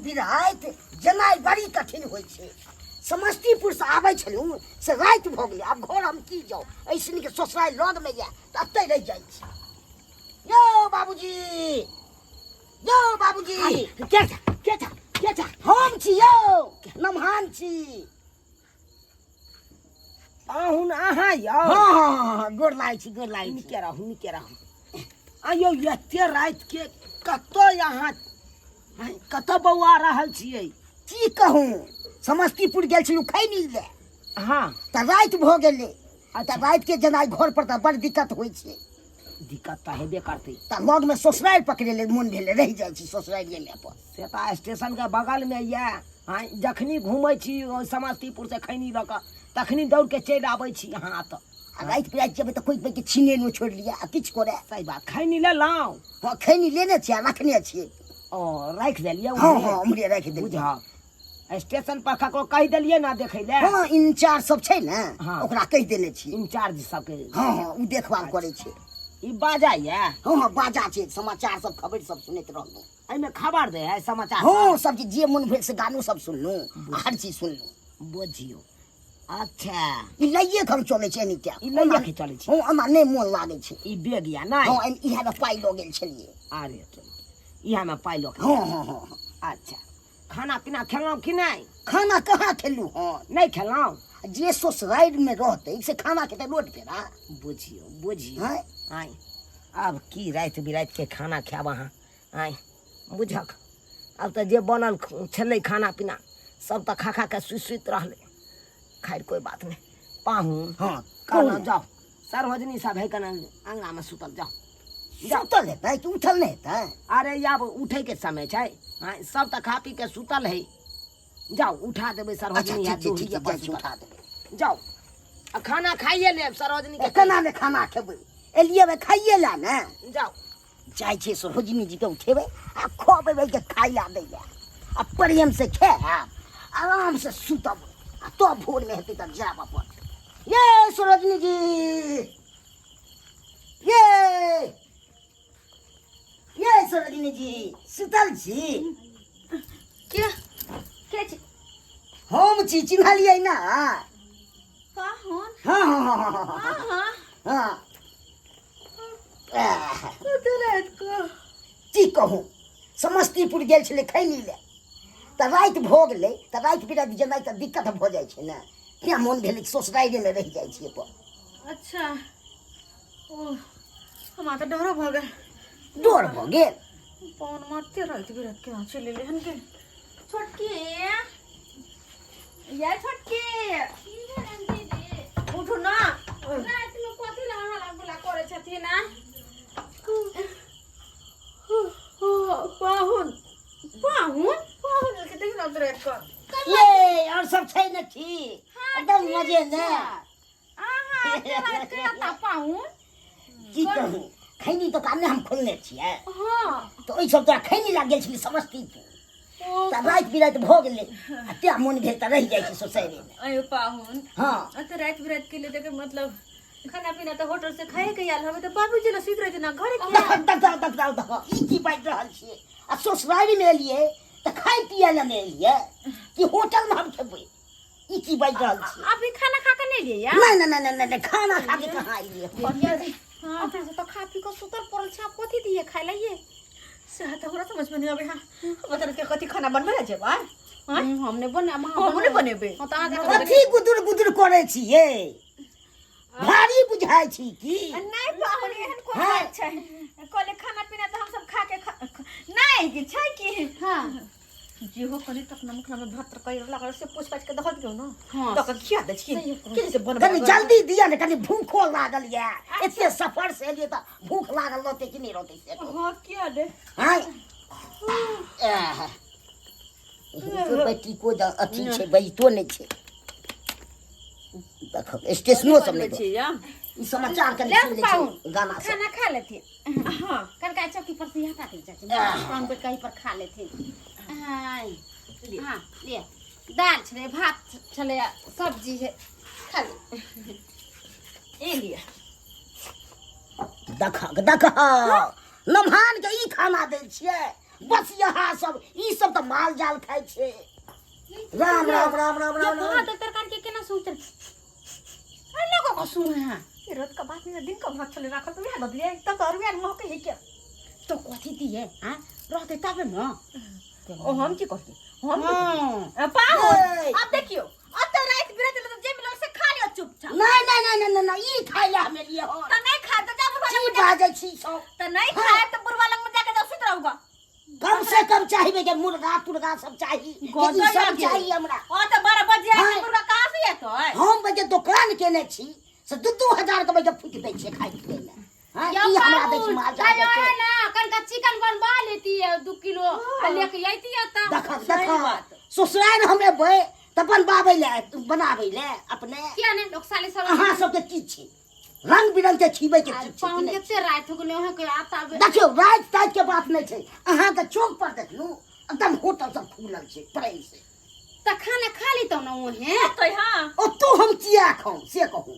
बिराति जेनाइ बड़ी कठिन होइ छै। समस्तीपुरसँ आबै छलहुँ से राति भऽ गेलै, आब घर हम की जाउ, एहिसँ नीक ससुरारि लगमे यए तऽ एतहि रहि जाइ छी। यौ बाबूजी, यौ बाबूजी। के छा, के छा, के छा? हम छी यौ, नमहान छी। पाहुन अहाँ यौ? हाँ हाँ हाँ हाँ, गोर लागै छी, गोर लागै छी। नीके रहू, नीके रहू। आयौ, एते राति के कतऽ अहाँ कतऽ बौआ रहल छियै? की कहूँ, समस्तीपुर गेल छलहुँ खैनी लए। हाँ। तऽ राति भऽ गेलै। तऽ राति के जेनाइ घर पर तऽ बड़ दिक्कत होइ छै। दिक्कत तऽ हेबे करतै। तऽ लगमे ससुरारि पकड़ेलै, मोन भेलै रहि जाइ छी ससुरारिएमे अपन। से तऽ स्टेशनके बगलमे यऽ। हाँ, जखनी घूमै छी ओहि समस्तीपुरसँ खैनी लऽ कऽ तखनी दौड़ के चलि आबै छी अहाँ एतऽ। आ राति बिराति जेबै तऽ कोइ कोइके छीने नहि छोड़ि लिअ आ किछु करे। सही बात। खैनी लेलहुँ? हँ, खैनी लेने छियै आ रखने छियै। ओ राखि देलियै? हँ हँ, उम्हरे राखि देलियै। बुझह, स्टेशन पर ककरो कहि देलियै ने देखै लए? हँ, इंचार्ज सब छै ने। हाँ। ओकरा कहि देने छियै। इंचार्ज सबके? हँ हँ, ओ देखभाल करै छै। ई बाजा यऽ? हँ हँ, बाजा छै, समाचार सब खबर सब सुनैत रहलहुँ। एहिमे खबर दे है समाचार? हँ, सब चीज जे मन भेल से गानो सब सुनलहुँ आ हर चीज सुनलहुँ। बुझियौ। अच्छा। ई लइए के हम चलै छै एनी टाइम। ई लइए के चलै छै? हँ, हमरा नहि मोन लागै छै। ई बैग या नहि? हँ, एहिमे इएह मे पाइ लऽ गेल छलियै। अरे इएह मे पाइ लऽ के? हँ हँ हँ हँ। अच्छा, खाना पीना खेलहुँ कि नहि? खाना कहाँ खेलहुँ हँ। नहि खेलहुँ? जे ससुरारिमे रहतै से खाना खेतै रोड पेड़ा? बुझियौ, बुझियौ। आँय? आँय, आब की राति बिरातिके खाना खायब अहाँ? आँय बुझक, आब तऽ जे बनल छलै खाना पीना सब तऽ खा खा के सुति सुति रहलै। खैर, कोइ बात नहि पाहुन। हँ। कहलहुँ कहू। जाउ, सरोजनी सब है कने अङ्गनामे सुतल, जाउ जाउ। सुतल हेतै कि उठल नहि हेतै? अरे आब उठैके समय छै। आँय, सब तऽ खा पी के सुतल है, जाउ उठा देबै। अच्छा। सरोजनी ठीक छै, ठीक छै, पर जाइ छी, सुतल। उठा देबै। जाउ आ खाना खाइए लेब सरोजनी के। केना ने खाना खेबै, एलियै बे खाइए लए ने। जाउ। जाइ छियै, सरोजनी जीके उठेबै आ खुएबै के खाइ लए दै लए आ प्रेम से खायब, आराम से सुतब आ तब भोरमे हेतै तऽ जायब अपन। ये सरोजनी जी, ये ये सरोजनी जी, सुतल छी? के के छी? हम छी, चिन्हलियै ना? पाहुन? हाँ हाँ हाँ हाँ हाँ। हाँ। हाँ। आह, कते राति को? की कहूँ, समस्तीपुर गेल छलै खैनी लए तऽ राति भऽ गेलै। तऽ राति बिराति जेनाइ तऽ दिक्कत भऽ जाइ छै ने, तेँ मोन भेलै कि ससुरारिएमे रहि जाइ छियै पर। अच्छा, ओ हमरा तऽ डरो भऽ गेल। डर भऽ गेल? पवन मारते राति बिराति केना चलि एलै हन के? छोटकी या छोटकी, उठू ना। रातिमे कथी लए हल्ला गुल्ला करै छथिन आ? पाहुन, पाहुन, पाहुन के देखि ना राति कऽ। ये और सब छै ने ठीक? एकदम मजे ने? अहाँ एते राति के एता पाहुन? की कहूँ, खैनी दोकान ने हम खोलने छियै। हाँ। तऽ ओहि सब तोरा खैनी लाग गेल छलै समस्तीपुर तऽ राति बिराति भऽ गेलै आ तेँ मोन भेल तऽ रहि जाइ छै सोसाइटीमे। अयो पाहुन। हाँ। एते राति बिराति के लिए देखे मतलब खाना पीना तऽ होटल से खाए के आयल हवे, तऽ बाबूजी लग सुति रहते ना घरे किया? देख देख देख देख देख, ई की बाजि रहल छियै? आ ससुरारिमे एलियै तऽ खाय पियै लए नहि एलियै कि होटलमे हम खेबै? ई की बाजि रहल छियै? अभी खाना खा के नहीं लिए? नहि नहि नहि नहि नहि, खाना खा के कहाँ एलियै? हाँ। अपना से तो खा पी के सुतल पड़ल छै, आब कथी दिए खाय लइए? से तऽ हमरा समझ में नहीं आबै। हाँ, बता के कथी खाना बनबै लए जेबै? आँय? हम नहि बना। हमहूँ नहि बनेबै। हाँ, तऽ अहाँ जाकऽ कथी गुदुर गुदुर करै छियै? भारी बुझाइ छी की? नहीं पाहुन, एहन कोन हाँ। बात छै? कहले खाना पीना तऽ हमसब खा के नहीं कि छै कि हाँ। जेहो कनि तक नमक में भात तरकारी लागल से पूछ पाछ के दहत दियौ ना। हाँ। तऽ खिया दै छी। सही कहै। के से बनबै? कनि जल्दी दिअ ने, कनि भूखो लागल यऽ। एते सफर से एलियै तऽ भूख लागल रहतै कि नहि रहतै से कहू। हाँ, किया दे। आँय? आह, हिनको बेटीको ज अथी छै, बजितो नहि छै। देखो, स्टेशनो सब नहि छी या ई समाचार कनि ले सुनि लै पाहुन। छी, गाना सब। खाना खा लेथिन। हाँ। कनका चौकी पर से हटा दे चाची, आह। पान पे कहीं पर खा लेथिन। आय, हाँ ले, दाल छलै, भात छलै, सब्जी है, खा ले। ए लिया। देखक देखह, नमहान के ई खाना दै छियै बस यहाँ सब ई सब तऽ माल जाल खाइ छै। राम राम राम राम राम राम। भात तरकारी के केना सुनते अरे लोगों को सुन है। ये रात का बात नहीं, दिन का भात छले राखल तो वह बदलिए तब तो और वह महके है क्या? तो कथी दिए हां रहते तब न। ओ हम की कहती हम की हां पाहुन ए। अब देखियो अब तो रात बिरात ले जे मिलल से खा लियो चुपचाप। नहीं नहीं नहीं नहीं नहीं ई खाइ ला हमे लिए हो। तो नहीं खा तो जा बुढ़वा की लग में जा। बाजै छी सब? तो नहीं खाए तो बुढ़वा लग में जाके जाओ सुत रहोगा। कम से कम चाहिए के मुर्गा तुर्गा सब चाहिए, के ई सब चाहिए हमरा। ओ तो 12 बजे आए हाँ। मुर्गा कहाँ से एतो है? हम बजे दुकान केने छी से 2-2 हजार के बजे फूट दै छियै खाइ पियै मे। हाँ, या ई हमरा दै छी पाहुन, माल जाल कहियो के। है ना कनका चिकन बनवा लेती है 2 किलो आ लेके आती है त। देखक सही देखक बात। ससुराल हम एबै तऽ बनबाबै ले बनाबै ले अपने। किया ने लोग साले सब अहाँ सबके की छी रंग बिरंग के खीबै के अरे की छै? पाहुन कि नहि? कते राति हो गेलै अहाँ के आता देखियौ राति ताति के बात नहि छै, अहाँके चौक पर देखलू एकदम होटल सब खुलल छै प्रेम से। त खाना खा ली तब न ओहे। तो हां ओतौ हम किया खाउ से कहू?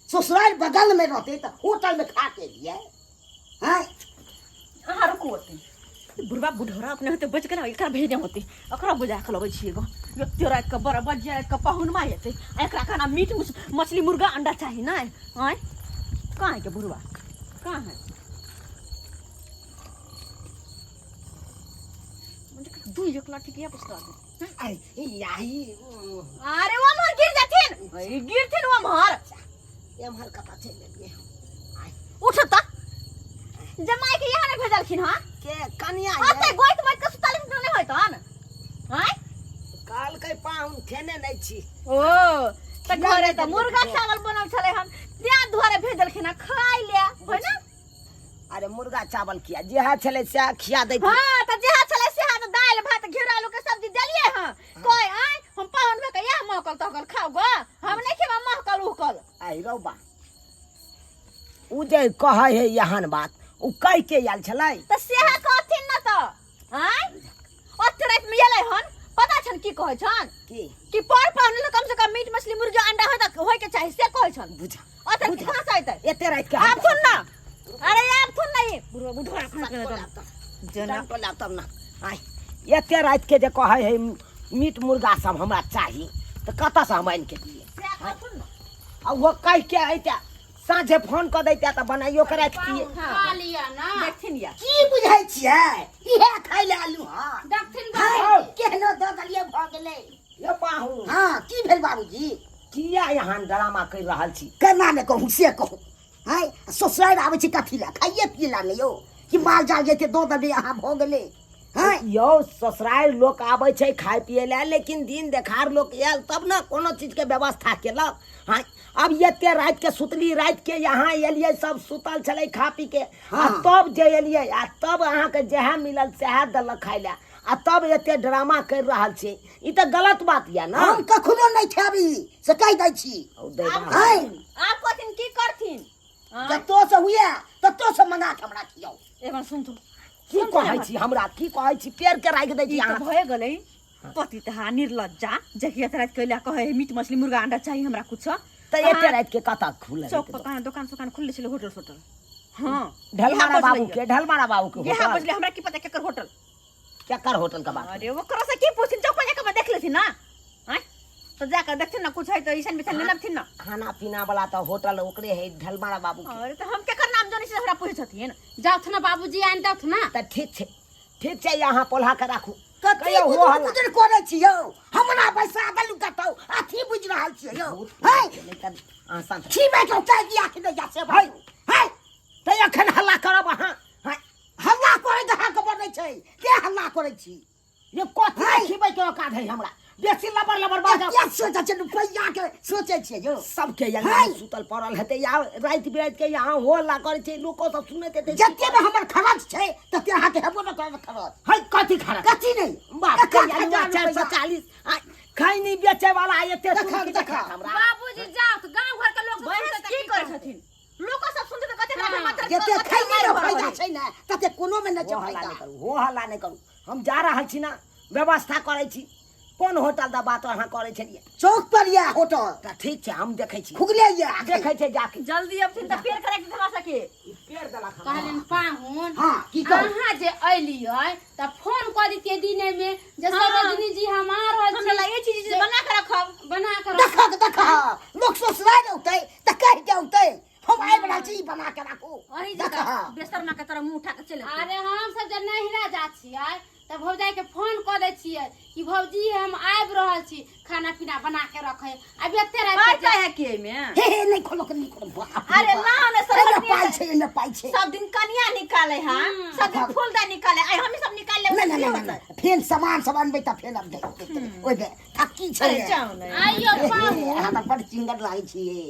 ससुराल बगल में रहते तऽ होटल में खा के लिए। हाँ अहाँ रुकू ओते। बुढ़वा बुढ़ौरा अपने होते बच गेल, एकरा भेजे होते ओकरा बुझा के लबै छियै गो। एते राति के 12 बजे राति के पाहुन मा एतै आ एकरा खाना मीट मछली मुर्गा अंडा चाही नै? आँय कहाँ है के बुढ़वा कहाँ है? दू एक लाठी किया पछता दे। अरे यही। अरे वो मोर गिर जाथिन, गिरथिन वो मोर। एम्हर कतऽ चलि गेलियै? उठ त जमाई के यहाँ नहीं भेजलखिन। हां के कनिया ओते गोइत मोइत के सुतल नहीं होइत हन? आँय कहलकै पाहुन खेने नहि छी। ओ त घरे त मुर्गा चावल बनल छलै हन, तें दुआरे भेजलखिन हन खाइ ले होय ना? अरे मुर्गा चावल किया, जेहा छलै सएह खिया दै। हां त जेहा छलै सेहा त दालि भात घेरा आलू के सब्जी देलियै हन। कोइ आय हम पाहुन भे के इएह महकल तहकल खाउ गो, हम नहि खेबै महकल उहकल। आइ रौ बा, उ जे कहै है एहन बात उ कहि के आयल छलै? त सेहा कहथिन न त आय ओते राति में एलै हन, पता छन की कहै छन? की? कि पर पाहुन ले कम से कम मीट मछली मुर्गी अंडा होय त होय के चाही से कहै छन। बुझा ओते कहाँ से अयतै एते राति के? आब सुन ना, अरे आब सुन ना, ई बुढ़वा बुढ़वा खा के जना तब ना आइ एते राति के जे कहै है मीट मुर्गा सब हमरा चाही तऽ कतऽसँ हम आनि के दियै? आ ओ कहि के अइते साँझे फोन कऽ दैते तऽ बनाइयो के राखितियै। खा लिअ ना। देखथिन या। की बुझै छियै इहे खाइ लए आलू? हँ देखथिन। हँ, केहनो दऽ देलियै भऽ गेलै। ये पाहुन। हँ की भेल बाबूजी? किया यहाँ ड्रामा करि रहल छी? केना ने कहू से कहू? आँय ससुरारि आबै छी कथी लए? खाइए पिए लए ने यौ, कि माल जाल जेतै दऽ देबै अहाँ भऽ गेलै? हँ यौ ससुरारि लोक आबै छै खाय पियै लए, लेकिन दिन देखार लोक आयल तब ने कोनो चीजके व्यवस्था केलक। हाँ अब एते राति के सुतली राति के यहाँ एलियै, सब सुतल छलै खा पी के आ तब जे एलियै आ तब अहाँके जएह मिलल सएह देलक खाय लए आ तब एते ड्रामा करि रहल छी, ई तऽ गलत बात यऽ ने। हम कखनो नहि खायब ई से कहि दै छी। औ दैबा। आँय आब कहथिन की करथिन? जतो से हुए ततो से मंगा के हमरा खियाउ। एगो सुन तू। की कहै छी हमरा? की कहै छी? पेड़ के राखि दै छी ई तऽ अहाँ। भए गेलै पति तऽ हा निर्लज्जा जहिया राति कैला कहै मीट मछली मुर्गा अंडा चाही हमरा कुछ। तऽ एते राति के कतऽ खुलल? चौक पर कहाँ दोकान सोकान खुलले छलै, होटल सोटल? हाँ। ढलमारा बाबू के, ढलमारा बाबू के इएह होटल बजले, हमरा की पता केकर होटल। केकर होटल के बात? अरे ओकरा से की पूछिन, चौक पर जाके देख लेथिन ना। आँय तो जाकर देखथिन ना, कुछ है तो ऐसन बिसन लेने ना। खाना पीना वाला तऽ होटल ओकरे है, ढलमारा बाबू के। अरे तो हम केकर नाम जानै छी हमरा पूछै छथिन? जाउथ ना बाबूजी आनि दौथ ना। तऽ ठीक छै, ठीक छै, यहाँ पोल्हा के राखू। कथी कहियो हो गुदुर हल्ला। गुदुर करै छी यौ? हमरा बैसा देलू कतौ अथी बुझि रहल छियै यौ? है नहि तऽ अहाँ शान्त। खीबै के चाय दिया कि नहि से भाइ? है तऽ एखन हल्ला करब अहाँ? हैं? हल्ला करै के अहाँके बनै छै के हल्ला करै छी? ये कथी खिबै के औकात है हमरा? बेसी लबर लबर बाजब। किया सोचै छियै रुपैआ के सोचै छियै यौ? सबके है। यहाँ सुतल पड़ल हेतै या राति बिराति के यहाँ हो हल्ला करै छै, लोको सब सुनैत हेतै। जते में हमर खर्च छै तते अहाँके हेबो न करत खर्च। है कथी खर्च? कथी नहि। बाप एखन के हजार 440 खैनी बेचे वाला एते देखा, सुनके देखा। देखा हमरा। बाबूजी जाउथ, गांव घर के लोग सब बहस सुनतै तऽ की करै छथिन? लोक सब सुनतै तऽ कते हाँ। मात्र जते खैनी में फायदा छै ने तते कोनो में नहि छै हो हल्ला फायदा। नहि करू, हो हल्ला नहि करू। हम जा रहल छी ना, व्यवस्था करै छी। कोन होटल द बात अहाँ करै छलियै? चौक पर यऽ होटल। तऽ ठीक छै, हम देखै छी। खुगले यऽ। देखै छै जाके। जल्दी अबथिन तऽ पेड़ करे के हमरा सके। ई पेड़ देलक हमरा। कहलियनि पाहुन, हाँ, की कहू? अहाँ जे अयलियै तऽ फोन कऽ दितियै दिने मे जे हाँ। सरोजिनी जी हम आ रहल हमरा छी। लगे छी जे बना के रखब। बना के रखब। देखक देखक, लोक ससुराल औतै तऽ कहि के औतै हम आबि रहल छी, ई बना के राखू। अही देखह। जगह बेसर के तरह मुंह उठा के चलि अयतै। अरे हम सब जे नैहरा जा छियै तऽ भौजाई के फोन कऽ दै छियै कि भौजी हम आबि रहल छी, खाना पीना बना के रखे। आब एते राति पाइ के पाइ है की एहिमे? हे हे, नहि खोलो, नहि खोलो, बाप रे अरे बाप। लाओ ने एहिमे सरोजनी। पाइ छै, एहिमे पाइ छै। सब दिन कनिया निकाले है, सब दिन फूलदान निकाले, आइ हम सब निकाल लेब। नहि नहि नहि, नहि, फेर सामान सब अनबै तऽ फेर अब ओहिमे थक्की छै। अरे जाउ ने। आइयो हे, हे, पाहुन। अहाँ तऽ बड़ चिंगर लागै छियै,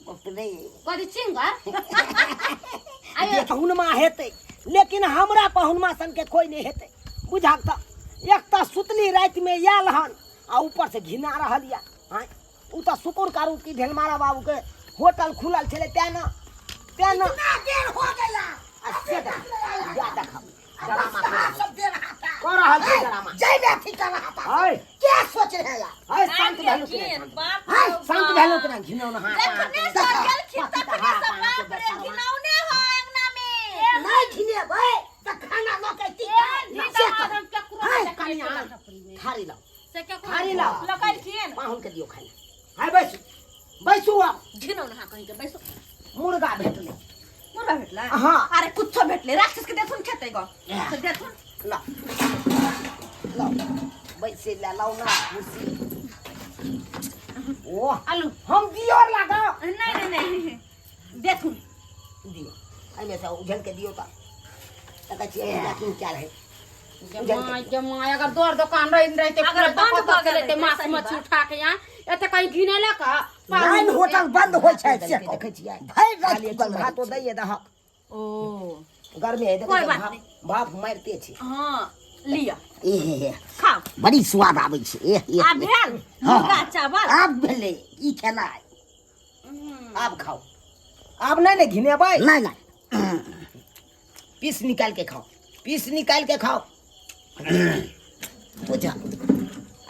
बाप रे। कथी चिंगर? आइयो पहुनमा हेतै, लेकिन हमरा पहुनमा सनके कोइ नहि हेतै। बुझाक तऽ एक तऽ सुतली रातिमे आयल हन आ ऊपर से घिना रहल यऽ। आँय, ओ तऽ शुक्र करू कि ढेलमारा बाबूके होटल खुलल छलै, तेँ ने तेँ ने इतना देर हो गया। आ से देख, जा देखब ड्रामा कहाँ कऽ रहल सब दे रहा था? कऽ रहल छै ड्रामा। जय में अथी कर रहा था। हाय। क्या सोच रहे हैं यार? हाय, शांत भेलु कि नहि? बाप हाय, रे शांत बाप। भेलु कि नहि? घिनौन हाथ जखने अहाँके। सब गेलखिन पति तखने हाथ सब अहाँके बाप रे बेचारा। घिनौने है अंगना में। नहीं घिनेबै तऽ खाना लऽ के अयती। एहन से घी कह। दमाद हम केकरो हाय, नहि देखलियै कनिया, टोला टपरी में। थारी लाउ, से केकरो थारी नहि। लाउ। लकलखिन। पाहुन के दियौ खाइ लए। हाय, बैसू बैसू आब। घिनौन हा कहीं के बैसो। मुर्गा भेटलै। मुर्गा भेटलै? हाँ। अरे कुछो भेटलै, राक्षस के देथुन खेतै गो से देथुन। लाउ लाउ, बैसे लए लाउ ना कुर्सी। ओ आलू। हम दियो लगाओ। नहीं नहीं नहीं, देथुन। दियो, एहिमे से उझल के दियो तऽ देखै छियै यकीन क्या रहै। जमाई जमाई अगर दौड़ दोकान रहि रहते अगर बंद भऽ गेल रहते रहतै, माछ सही मछली बात। उठा के यहाँ एते कहीं घिनेलक लाइन होटल बंद होइ छै से कहू। देखै छियै भरि राति खाली खुलल रहै भातो छै। दैये दहक। ओ गर्मी है, देखै कोई छियै, बात भाप नहीं। भाप मारिते छै। हाँ लिअ। ए हे हे। खाओ। बड़ी स्वाद आबै छै। ए ए, आ ए। भेल हाँ। मुर्गा चावल। आब भेलै ई खेनाइ। आब खाओ, आब नहि ने घिनेबै। नहि नहि। पीस निकाल के खाओ, पीस निकाल के खाओ। बुझा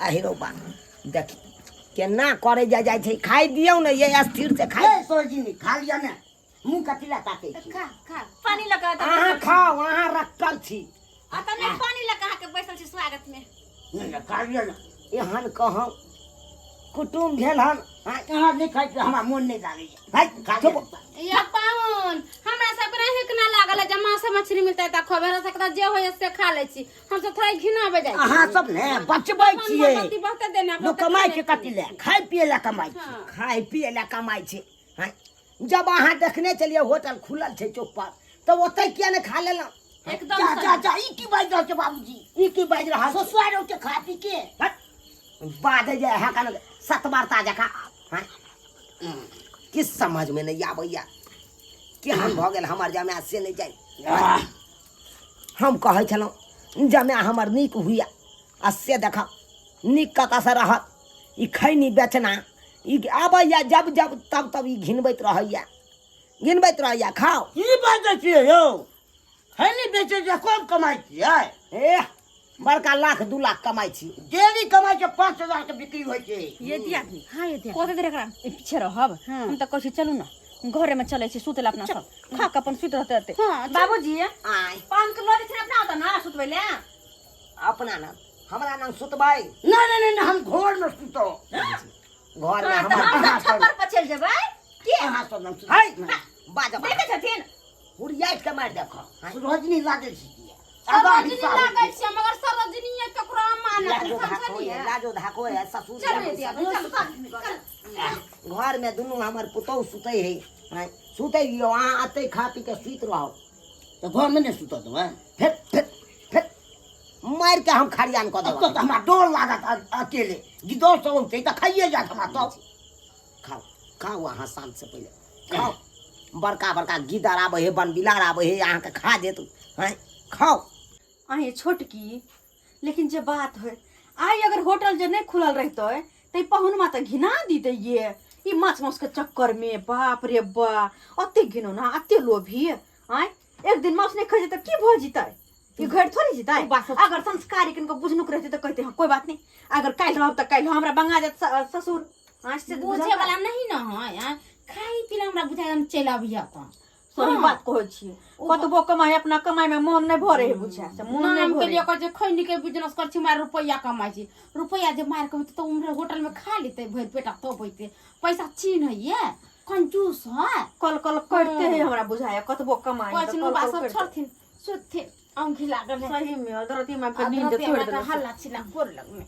आहिरो बा, देख केना करे जा जाइ छै। खाइ दियौ ने ये, स्थिर से खाइ। ए सरोजिनी, खा लिअ ने, मुँह कथी लए ताकै छी? खा खा। पानी लगा तऽ अहाँ खाओ, अहाँ रखल छी। आ तऽ नहि पानी लगा अहाँके बैसल छी स्वागत में। नहि नहि, खा लिअ ने। एहन कहौ कुटुम्ब भेल हन। आँय, अहाँ नहि खाइ छी, हमरा मोन नहि लागैए। भाइ, खा चुप। लिअ। या पाहुन, हमरा सबके नहि हिकना लागल है जे माछ मछली मिलतै तऽ खबै। हमरा सबके तऽ जे होइए से खा लै छी, हमसब थोड़ा घिनाबै जाइ छी। अहाँ सब ने बचबै अपन छियै। भगवती बहुते देने लोक बहुते कमाइ खेने छै कथी लए? खाइ पियै लए कमाइ छै। हाँ। खाइ पियै लए कमाइ छै। आँय, जब अहाँ देखने छलियै होटल खुलल छै चौक पर, तऽ ओतै किया नहि खा लेलहुँ? एकदम जा सही। जा जा, ई की बाजि रहल छै बाबूजी? ई की बाजि रहल छै? ससुराल औतै खा पी के। हट, बाजै जे अहाँ कन सतवार्ता जकाँ। आँय, किछु समझमे नहि आबैया केहन भऽ गेल हमर जमाय से नहि जानि। हम कहै छलहुँ जमाय हमर नीक हुए, आ से देखब नीक कतऽसँ रहत। ई खैनी बेचना ई आबैया जब जब तब तब ई घिनबैत रहैया, घिनबैत रहैया। खाओ। की बाजै छियै यौ? खैनी बेचै छै कम कमाइ छियै? ए बड़का लाख 2 लाख कमाइ छी। डेली कमाइ छै, 5000 के बिक्री होइ छै। ये दिया आदमी। हाँ ये दिया। कते देर एकरा ए पीछे रहब? हम तऽ कहै छी चलू ने घरे में चलै छी सुतै लए, अपना सब खा के अपन सुति रहते रहते। हाँ, चल। बाबूजी, आय। पान के लऽ जेथिन अपना ओतऽ ना सुतबै लए? अपना ना, हमरा नाम सुतबै? नहि नहि नहि, हम घर में सुतब। घर में हाँ, तऽ हमरा हम सब छप्पर पर चलि जेबै के? अहाँ सब नाम है बाज देखै छथिन। हुरियाइत के मारि देखो। सरोजनी लागै छी किया? आगाँ सरोजिनी हिस्सा होइ लागै छै। छै मगर सरोजिनी केकरो अमानत लाजो धाको समझलियै? है, लाजो धाको है ससुर। चल या दिया, बैसल। चल चल। घर में दुनू हमर पुतहु सुतै है। आँय, सुतै दियौ अहाँ, अतै खा पी के सुति रहू। तऽ घरमे नहि सुतऽ देबै? फेर फेर फेर मारि के हम खरियान कऽ एतऽ देब। तऽ हमरा डर लागत अकेले, गिदड़ सब औतै तऽ खाइए जायत हमरा तब। खाओ खाओ, अहाँ शांत से पहिले खाओ। बड़का बड़का गिदड़ आबै है, बनबिलार आबै है, अहाँके खा देत। आँय, खाओ। अहीं छोटकी, लेकिन जे बात है, आइ अगर होटल जे नहीं खुलल रहते तऽ ई पहुनमा तऽ घिना दीते ये ई माछ मांस के चक्कर में। बाप रे बा, अते घिनौना, अते लोभी। आँय, एक दिन मांस नहीं खाइ तऽ की भऽ जेतै? ई घर थोड़ी जेतै ओ बात सब- अगर संस्कारी किनको बुझनुक रहतै तऽ कहते हाँ कोई बात नहीं अगर काल्हि रहब तऽ काल्हि हमरा बंगा जात ससुर हाँ से बुझे वाला नहीं न है आँय? खाई पी हमरा बुझाय हम चलि अबिह तऽ सही हाँ। बात कहै छियै कतबो कमाइ अपना कमाइ में मन नहि भरे है बुझा से मन नहि नाम के भरे लिए कहै छै खैनी के बिजनेस कर छी मार रुपैया कमाइ छी रुपैया जे मार के तऽ उम्हरे होटल में खा लेतै भरि पेटा तब अइतै पैसा चिन्ह है कंजूस है कल कल करते है हमरा बुझाय कतबो कमाइ कहै तऽ छै कल नुबा कल सब करते। छोड़थिन सुतथिन औंघी लागल है सही में अदरती मार के नींद अदरती तोड़ हमरा देलक हल्ला छिल्ला गोर लगमे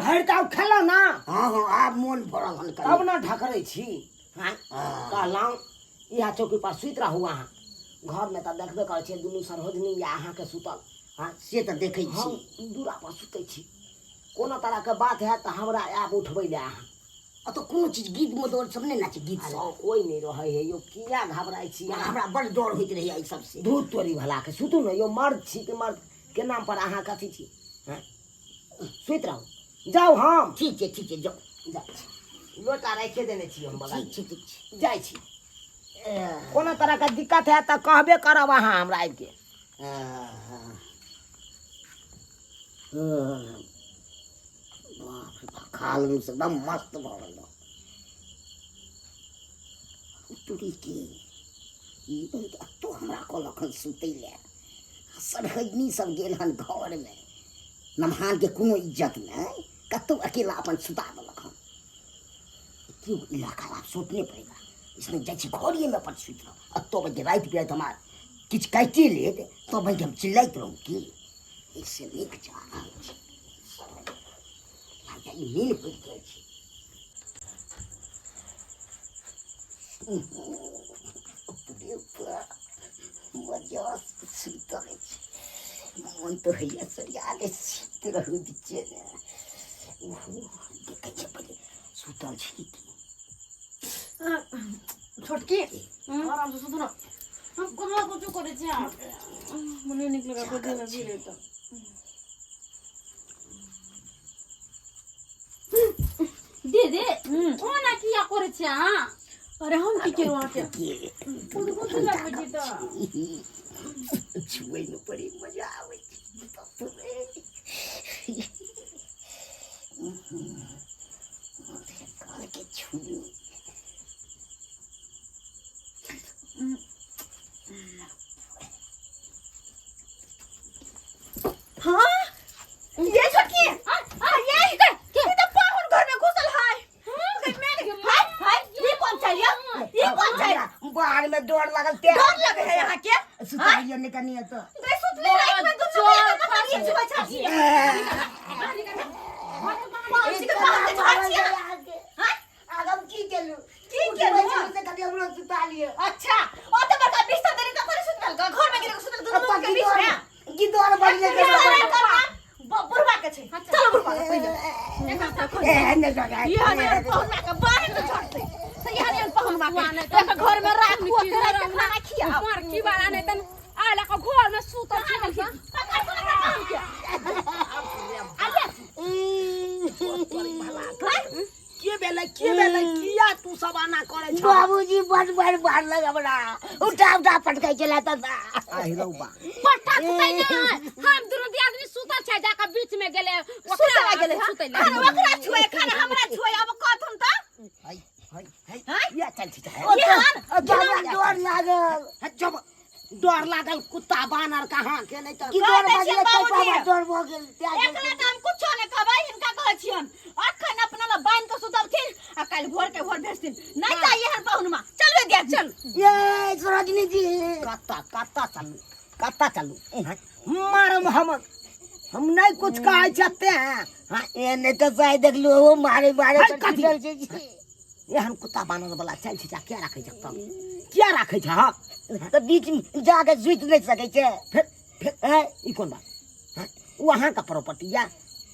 भरि तऽ खेलहुँ ना हँ हँ आब मोन भरल हन तब ने ढकरै छी हाँ कहलहुँ इएह चौकी पर सुति रहू अहाँ घरमे तऽ देखबे करै छियै दुनू सरोजनी या अहाँके सुतल हँ से तऽ देखै हम छी दूरा पर सुतै छी कोनो तरहके बात हैत तऽ हमरा आयब उठबै लए अहाँ आ तऽ कोनो चीज गीत मधुर सब नहि नाचे गीत अरे सब कोइ नहि रहै है यौ किया घबराइ छी अहाँ हमरा बड़ डर होइत रहैया एहि सबसे धूत तोरी भलाके सुतू ने यौ मर्द छी कि मर्द के नाम पर अहाँ कथी छी हँ सुति रहू जाउ हम ठीक छै ठीक छै जाउ जाइ छी लोटा राखिए देने छी हम बगल ठीक छै ठीक छै जाइ छी कोनो तरहके दिक्कत हैत तऽ कहबे करब अहाँ हमरा आबिके बाप रे बाप खा लेलहुँ से एकदम मस्त भऽ गेल टूटी के ई बहुत एतो हमरा कहलक हन सुतै लए आ सरहजनी सब गेल हन घरमे नमहानके कोनो इज्जत नहि कतहु अकेला अपन सुता देलक हन क्यों इलाका आब सोचने पड़ेगा इसमें जाइ छी घरेमे अपन सुति रहब एतऽ बजे राति बिराति हमरा किछु काटिए लेत तब बजे हम चिल्लाइत रहू की एहिसँ नीक जा रहल छै लागैए ई नीन पड़ि गेल छै मजा सुतल अछि मोन तऽ होइए सरिया के सुति रहू बिच्चेमे ओहो देखै छियै पहिले सुतल छी की छोटकी आराम से सुतू ना हम कहाँ कुछो करै छी अहाँ मने निक लगा गोदी में भी लेता दीदी ओना किया करै छी अहाँ अरे हम की केलहुँ अहाँके के कुछ लगबै छी तऽ छुएमे बड़ी मजा आबै छै बाप रे। कहलकै छू हाँ ये छोटकी हाँ ये ये तो पाहुन घर में घुसल है हाय हाय ये कौन चाहिए ये कौन चाहिए बाहर में डर लागल ते डर लगे है यहाँ के सुताइयो नहीं कनी तो गई सुतले रात में दुनू के मतलब ये छुआ छाछी पाहुन के पाहुन के छाछी हां आगम की केलु की केलु? से कभी हमरो सुता लियो अच्छा ओ तो बड़का बिस्तर देने का पर सुतल का घर में गिर के सुतल दुनू के बीच में गिदोर बन गेल बुढ़वा के छै चलो बुढ़वा के पहिले ए ने जगह यहाँ ने पहुना के बाहर तो छोड़ते से यहाँ ने पहुना के एक घर में राखू के रात के खाना खियाओ मार की बारा नहीं तन आला के घर में सुतल छी हम सब। पकड़ सुन के काम के आले के भेलै के भेलै किया तू सब आना करै छ बाबूजी बड़ बड़ मारलक हमरा उठा उठा पटकै छलै तऽ आहि रौ बा पट्टा सुतै नै हम दुनू दियादनी सुतल छै जाके बीच में गेलै सुतला गेलै सुतै खाना ओकरा छुए खाना हमरा छुए अब कहथुन त है है है या चल छी यहाँ हमरा डर लागल जब डर लागल कुत्ता बानर कहाँ के नहीं तऽ की कह डर दै भऽ छियनि गेलै ताहि पर बाबूजी। हमरा डर भऽ गेल त्याग एकरा तऽ हम कुछो नहि कहबै हिनका कहै छियन अखन अपना ला बान्हि कऽ सुतबथिन आ काल्हि भोर के भोर भेजथिन नहि चाहिए हन पाहुनमा चलबे दिया चल ये सरोजनी जी कत्ता कत्ता चलू कत्ता चलू मारम हम हम नहीं कुछ कहै छते हैं हाँ ए नहि तऽ साइ देखलू ओ मारे मारे है पर कथी? छूटल छै जी। एहन कुत्ता बानर वाला चल छै किया राखै छै तब किया राखै छै हाँ तऽ बीच में जाके सुति नहि सकै छै फिर फिर ए, ई कोन बात हाँ? ओ अहाँके प्रॉपर्टी या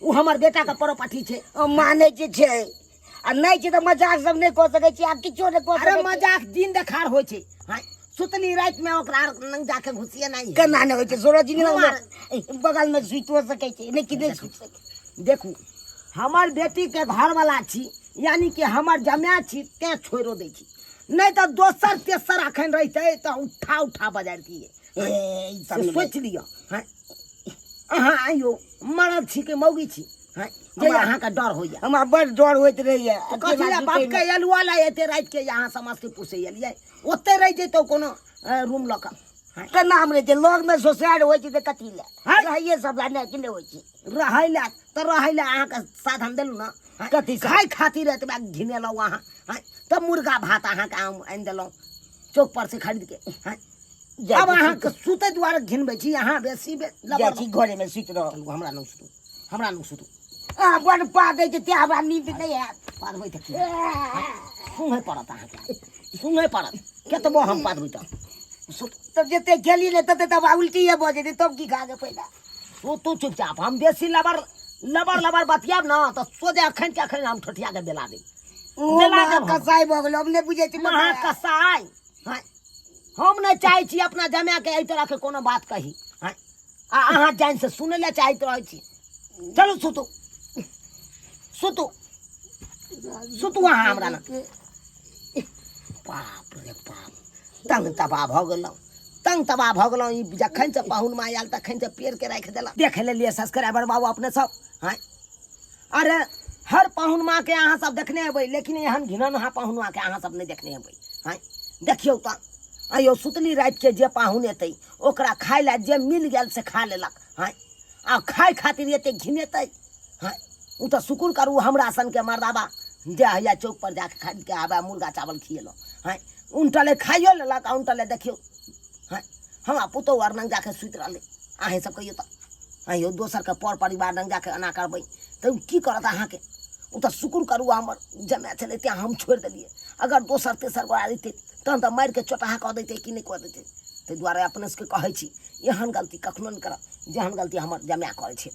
ओ हमर बेटाके प्रॉपर्टी छै ओ मानै जे छै आ नहि छै तऽ मजाक सब नहि कऽ सकै छी आ किछो नहि कऽ अरे सकै छी मजाक दिन देखार होइ छै हाँ सुतली राति में ओकरा लग जाके घुसिए नहीं केना नहि होइ छै सरोजनी बगल में सुतिओ सकै छै नहि कि नहि सुति सकै देखू हमर बेटीके घरवला छी यानी कि हमर जमाय छी तेँ छोड़िओ दै छी नहि तऽ दोसर तेसर अखन रहितै तऽ उठा उठा बजारतियै ए ई सब से नहि। सोचि लिअ। हँ, अहाँ आइयो मरद छी कि मौगी छी? हँ, जे अहाँके डर होइए? हमरा बड़ डर होइत रहैए। कथी लए बापके एलुआ लए एते रातिके अहाँ समस्तीपुर से एलियै? ओते रहि जैतौ कोनो रूम लऽ कऽ। हँ, केना हम रहै छियै? लगमे ससुरारि होइ छै तऽ कथी लए? हँ। रहैए सब लए नहि कि नहि होइ छै? रहै लए तऽ रहै लए अहाँके साधन देलहुँ ने। हँ, कथी साधन? खाय खातिर एतबा घिनेलहुँ अहाँ। हँ, तऽ मुर्गा भात अहाँके हम आनि देलहुँ चौक पर से खरीद के। हँ, जाइ आब छी। अहाँके सुतै दुआरे घिनबै छी अहाँ बेसी जाइ छी घरेमे सुति रहब। चलू, हमरा नहि सुतू, हमरा नहि सुतू। आ बड़ पादै छै तें हमरा नींद नहि आयत। पादबै तऽ की सुनय पड़त अहाँके, सुनय पड़त केतबो हम पादबै तऽ सुत। तब जते गेली ने तते तब उल्टिए भऽ जेतै, तब की खा के फायदा? सुतू चुपचाप। हम बेसी लबर लबर लबर बतियाब ने तऽ सोझे अखन के अखन हम ठोठिया के बेला देब, ओ बेला महा देब हम। कसाई भऽ गेल, हम नहि बुझै छी। महा कसाई। हँ, हम नहि चाहै छी अपना जमाके एहि तरहके कोनो बात कही। हँ, आ अहाँ जानि से सुनै लए चाहैत रहै छी। चलू सुतू, सुतू, सुतू अहाँ हमरा ने। बाप रे बाप, तंग तबाह भऽ गेलहुँ, तंग तबाह भऽ गेलहुँ। ई जखन से पाहुन आयल तखन से पेड़के राखि देलक। देख लेलियै सब्सक्राइबर बाबू अपने सब? हँ, अरे हर पाहुन माँके अहाँ सब देखने हेबै, लेकिन एहन घिनौना पाहुन माँके अहाँ सब नहि देखने हेबै। हँ, देखियौ तऽ अयो सुतली रातिके जे पाहुन एतै ओकरा खाय लए जे मिल गेल से खा लेलक। हँ, आ खाय खातिर एते घिनेतै? हँ, ओ तऽ शुक्र करू हमरा सनके मर्दाबा जे हैया चौक पर जाके खरीद के आबै मुर्गा चावल खिएलहुँ। हँ, उनटले खाइयो लेलक आ उनटले देखियौ। हँ, हमरा पुतहु आर लग जाके सुति रहलै। अहेँ सब कहियौ तऽ, अहियो दोसरके पर परिवार लग जाके एना करबै तऽ ओ की करत अहाँके? ओ तऽ शुक्र करू हमर जमाए छलै तेँ हम छोड़ि देलियै। अगर दोसर तेसर गोरा रहितै तहन तऽ मारिके चोटाहा कऽ दैतै कि नहि कऽ दैतै? ताहि दुआरे अपने सबके कहै छी, एहन गलती कखनो नहि करब जेहन गलती हमर जमाए करै छै।